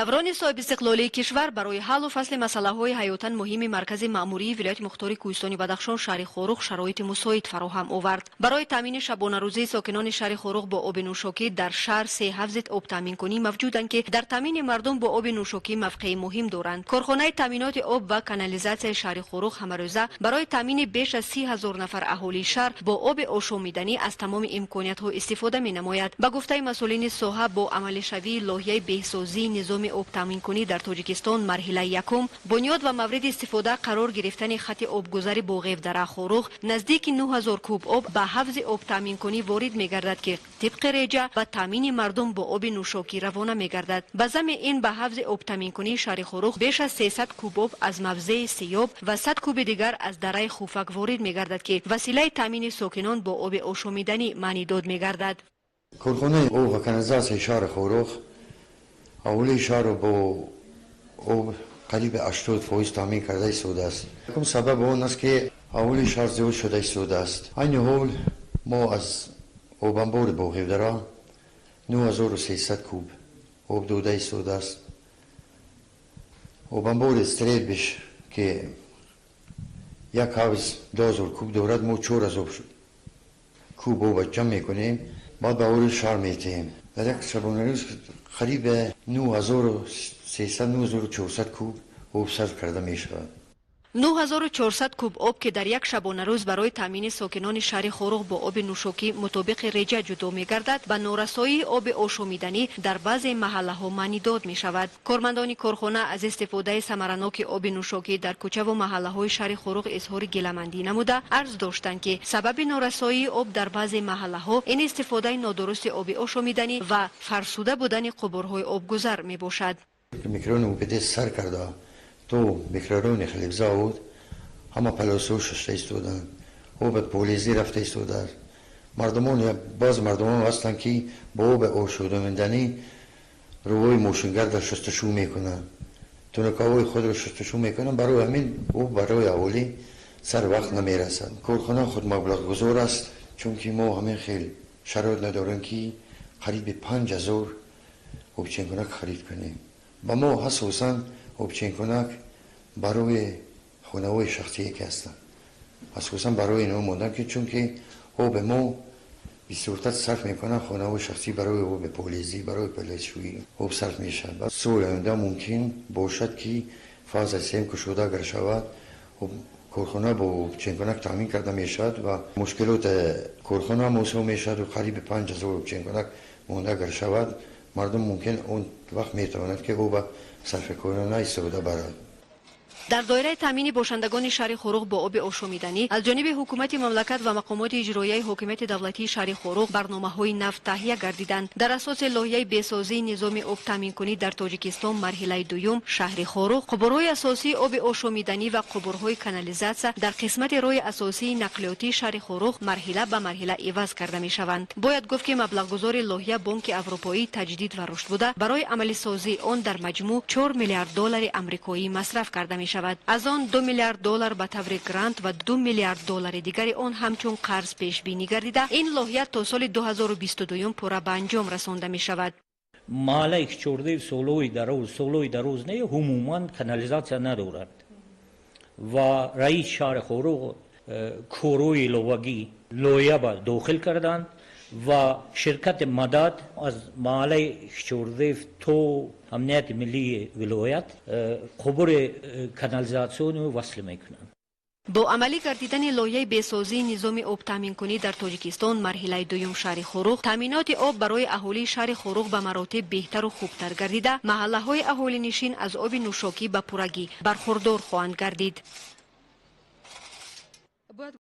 Даврони соҳибистиқлолии кишвар барои ҳаллу фасли масъалаҳои ҳаётан муҳими маркази маъмурии вилояти мухтори Кӯҳистони Бадахшон, шаҳри Хоруғ, шароити мусоид фароҳам овард. Барои таъмини шабонарӯзии сокинони шаҳри Хоруғ бо оби нӯшокӣ дар шаҳр се ҳавзи обтаъминкунӣ мавҷуданд, ки дар таъмини мардум бо оби нӯшокӣ мавқеи муҳим доранд. Корхонаи таъминоти об ва канализатсияи шаҳри Хоруғ ҳамарӯза барои таъмини беш аз 30 000 нафар аҳолии шаҳр бо оби ошомиданӣ аз тамоми имкониятҳо истифода менамояд. Ба гуфтаи масъулини соҳа, бо амалишавии лоиҳаи беҳсозии низоми обтаъминкунӣ дар Тоҷикистон марҳилаи якум, бунёд ва мавриди истифода қарор гирифтани хати обгузари Боғевдара Хоруғ, наздики 9000 куб об ба ҳавзи обтаъминкунӣ ворид мегардад, ки тибқи реҷа ба таъмини мардум бо оби нӯшокӣ равона мегардад. Ба замми ин ба ҳавзи обтаъминкунии шаҳри Хоруғ беш аз 300 куб об аз мавзеи Сиёб ва 100 куби дигар аз дараи Хуфак ворид мегардад, ки василаи таъмини сокинон бо оби ошомиданӣ маънидод мегардад. Корхонаи об ва канализатсияи шаҳри Хоруғ аҳолии шаҳрро бо об қариби 80% таъмин карда истодааст. Якум сабаби он аст, ки аҳолии шаҳр зиёд шуда истодааст. Айни ҳол мо аз обанбори Боғевдара 9300 куб об дода истодааст. Обанбори Стрелбищ, ки як ҳавз 2000 куб дорад, мо 4000 куб оба ҷамъ мекунем, баъд ба аҳолии шаҳр метиҳем. Дар як шабонарӯз қариб 9300, 9400 куб об сарф карда мешавад. 9400 куб об, ки дар як шабонарӯз барои таъмини сокинони шаҳри Хоруғ бо оби нӯшокӣ мутобиқи реҷа ҷудо мегардад, ба норасоии оби ошомиданӣ дар баъзе маҳаллаҳо маънидод мешавад. Кормандони корхона аз истифодаи самараноки оби нӯшокӣ дар кӯчаву маҳаллаҳои шаҳри Хоруғ изҳори гиламандӣ намуда, арз доштанд, ки сабаби норасоии об дар баъзе маҳаллаҳо ин истифодаи нодурусти оби ошомиданӣ ва фарсуда будани қубурҳои обгузар мебошад. Микрорайони УПД сар карда то микрорайони Хлебзавод ҳама палосҳо шушта истоданд, оби полезӣ рафта истодааст. Мардумон, баъзе мардумон ҳастанд, ки бо оби ошомиданӣ рӯҳои мошингарда шустушӯ мекунанд, тунукаҳои худро шустушӯ мекунанд. Барои ҳамин об барои аҳолӣ сар вақт намерасад. Корхона худ маблағгузор аст, чунки мо ҳамин хел шароит надорем, ки қариби 5000 обченкунак харид кунем. Ба мо асосан обченкунак барои хонаҳои шахсие ки ҳастанд, асосан барои ино мондан, ки чунки оби мо бисёртар сарф мекунанд хонаҳои шахсӣ, барои оби полезӣ, барои палосшӯӣ об сарф мешавад. Соли оянда мумкин бошад, ки фаза сеюм кушода агар шавад, корхона бо обченкунак таъмин карда мешавад ва мушкилоти корхона ҳам осон мешавад. Қариби 5000 обченкунак монда агар шавад, мардум мумкин он вақт метавонад, ки оба сарфакорона истифода барад. Дар доираи таъмини бошандагони шаҳри Хоруғ бо оби ошомиданӣ аз ҷониби ҳукумати мамлакат ва мақомоти иҷроияи ҳокимияти давлатии шаҳри Хоруғ барномаҳои нав таҳия гардиданд. Дар асоси лоиҳаи беҳсозии низоми обтаъминкунӣ дар Тоҷикистон марҳилаи дуюм, шаҳри Хоруғ, қубурҳои асосии оби ошомиданӣ ва қубурҳои канализатсия дар қисмати роҳи асосии нақлиётии шаҳри Хоруғ марҳила ба марҳила иваз карда мешаванд. Бояд гуфт, ки маблағгузори лоиҳа Бонки Аврупоии Таҷдид ва Рушд буда, барои амалисозии он дар маҷмӯъ 4 миллиард доллари амрикоӣ масраф карда мешавад. Аз он 2 миллиард доллар ба таври грант ва 2 миллиард доллари дигари он ҳамчун қарз пешбинӣ гардида, ин лоиҳа то соли 2022 пурра ба анҷом расонда мешавад. Маҳаллаи Кичордев солҳои дароз, солҳои дароз не, умуман канализатсия надорад ва раис шаҳри Хоруғ корҳои иловагӣ лоиҳа ба дохил карданд ва ширкати Мадад аз маҳаллаи Кичордев то амнияти миллии вилоят қубури канализатсиониро васл мекунанд. Бо амалӣ гардидани лоиҳаи беҳсозии низоми обтаъминкунӣ дар Тоҷикистон марҳилаи дуюм, шаҳри Хоруғ, таъминоти об барои аҳолии шаҳри Хоруғ ба маротиб беҳтару хубтар гардида, маҳаллаҳои аҳолинишин аз оби нӯшокӣ ба пуррагӣ бархурдор хоҳанд гардид.